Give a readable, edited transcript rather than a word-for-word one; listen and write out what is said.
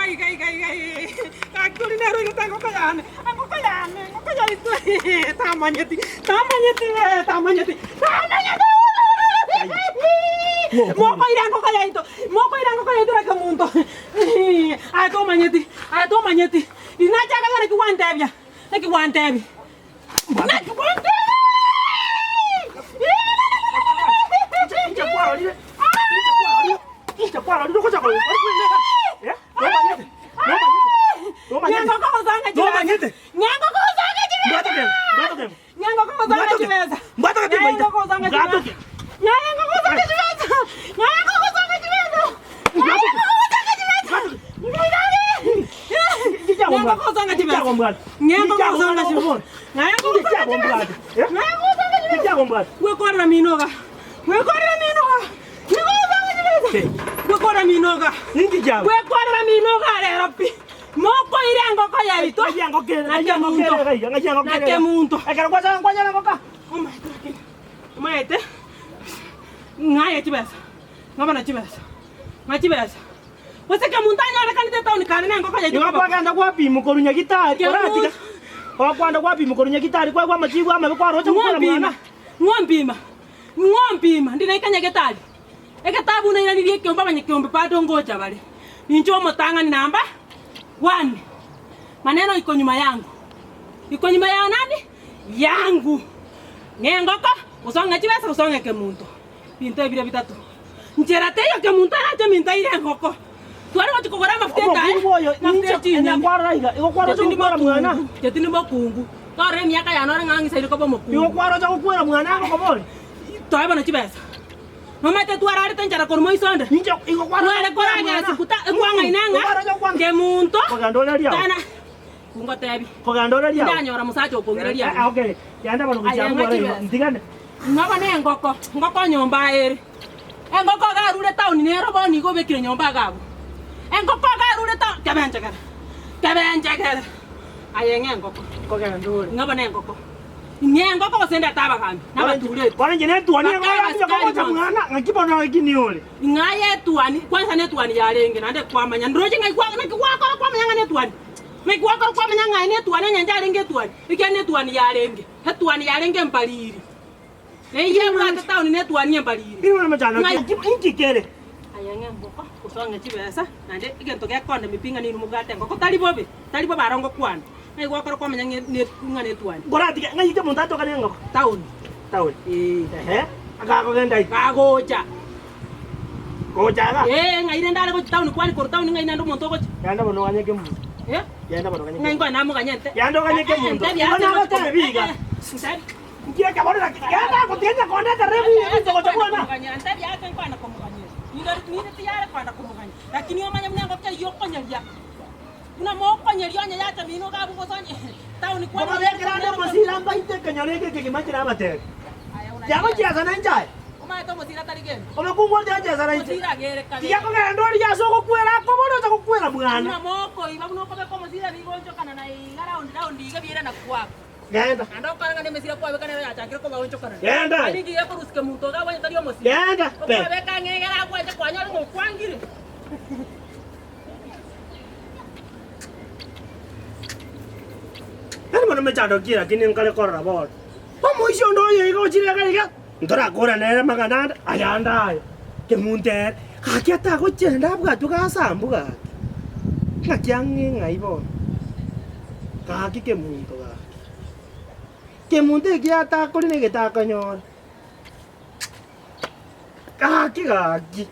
Baba iga iga iga gaki ori nere oirete engoko yane, engoko yane, engoko yaito tamanyeti, tamanyeti we, tamanyeti, tamanyeti mokoira engoko yaito, mokoira engoko yaito reke monto aye tomanyeti, aye tomanyeti, rinache akagera naki gwantebia, naki gwantebia, naki gwantebia. Inche kwarorire, inche kwarorire, inche kwarorire ogocha kore eh? Nomanyete, nomanyete, nomanyete, nomanyete. Mbwatoke, mbwatoke. Mbwatoke, mbwatoke timbaita. Mbwatoke. Gwekorera minoga gwekorera minoga gwekorera minoga gwekorera minoga rero pi mokoira engoko yaito na kemunto Omanyete ng'aye chibesa, ng'aba na chibesa, ng'a chibesa. Gose kemunto anyorekanete etaoni kare na engoko yaito Igo koba. kwagenda gwapimwa korwa nyagitari, Kemunto. oratiga. Okwanda gwapimwa korwa nyagitari kwaigwa amachibu amabe kwaroche Ng'o gokwana mpima, mwana. ng'o mpima, ng'o mpima, ndi naika nyagetari. Egetabu nairanirie ekeombe abanyakeombe bado ngocha bare. Ninche omotang'ani namba one. Maneno iko nyuma yangu. Iko nyuma ya nani? Yangu. Nengoko, gose ong'e chibesa gose ong'e kemunto. Binto ebire bitato. Nchera teiyo kemunto arache minto aire engoko. Tware gochia kogora amafuta etaya, Omokungu oyo amafuta ninche ya chinyeni. kwarora iga, igo kwaroche Inche tindi gokwera mwana. mokungu, inche tindi mokungu. Torora emiaka yane ore ng'a ng'isaine koba Igo omokungu. kwaroche gokwera mwana agokobori. Toe bono chibesa. Nomanyete twararete enchara korwa moiso onde. Ninche igo kwaroche Tware gokwera koragera mwana. sikuta ekwang'aina ng'a Kwaroche gokwana. kemunto Kogenda ore riao. tana Ngotebi, Kogenda ore riao. Tindanyora omosacha okong'ira Eh, riao. okay. Genda bono gochia Aye, abwo ng'a bore igo. chibesa. Ntigane. Ng'aba nengoko, ngoko nyomba ere. Engoko iga arure town nero bono igo obekire nyomba iga abwo. Engoko iga arure town, kebenchegere, kebenchegere. Aye ng'a engoko. Kogenda ore. Ng'aba nengoko. Ng'a engoko gose ndete abagambi, na abatureti. Bono inche netuoni Bakae igo orambe abasikari kogocha bonsi. mwana, ng'aki bono ng'aki ore. Ng'a aye etuani, kwansa netuani yarenge, naende kwamanya. Ndoroche ng'ai kwa, naki gwakora kwamanya ng'a netuani. Naki gwakora kwamanya ng'a aye netuani enyencha yarenge etuani, ekiagera netuani yarenge, etuani yarenge embariri. Na eyio ebwate town netuani embariri. Inwe namachando Ng'ai- ki? Inki kere? Aye ng'a engoko, gose ong'e chibesa, naende egento gekonde mipinga ninwe mobwate engoko, tari bobe, tari bobe aro ngokwana. Ng'ai gwakora kwamanya ng'a ne- ng'a netuani. Nkoratige ng'ai omonto atokane engoko? Town. Town. Ee. Ehe, akakogenda ime. Kagocha. Gocha iga. Ee, ng'ai rende are gochia town kwani korwa town ng'ai naende omonto ogochia. Genda bono oganye kemunto. Eh? Genda bono oganye Ng'ai kemunto. nkoe namoganye nte. Genda oganye kemunto. Ntebi Igo ase gochia nagotebi iga. Ntebi. Nki ekebori naki? Genda gotiga nyakonde ekerero ebinto gocha bwana. Ntebi ase nkoenda komoganyera. Ninde ninde tiyare koenda komoganya. Lakini omanye buna engoko eyio okonyeria. Buna mokonyeria onye yacha mino iga abwo gose onye town kwani. Nkobabekera ande omosira mbaite ekenyoro eke ekegima nche nabatebi. Tiga gochiesa nainche aye. Omanyete omosira tari gento. Omokungu oria tiga gochiesa nainche. Omosira agere kabere. Tiga kogenda oria ase ogokwera akobore ocha gokwera mwana. Buna mokoiba buna okobeka omosira nigo onchokana na iga round round iga biirana kwako. Genda. Naende okore ng'a nemesira kwabeka nero yachakire kobaonchokana. Genda. Naende inki gekorusia kemunto iga abwate tari omosira. Genda. Pe. Okwabeka ang'e egere agwanche kwanyora ng'a okwangire. Yaani bono mechando ki lakini nkare korora bono. Omoisia onde oyo iga ochire iga iga, ntorakore nere amang'ana ande, ayande aya. Kemunto ere, gaki atagochenda abwatwe gasambu gaki. Ng'aki ang'e ng'ai bono? Gaki kemunto gaki. Kemunto ekiatakori na egetakonyora. Gaki gaki.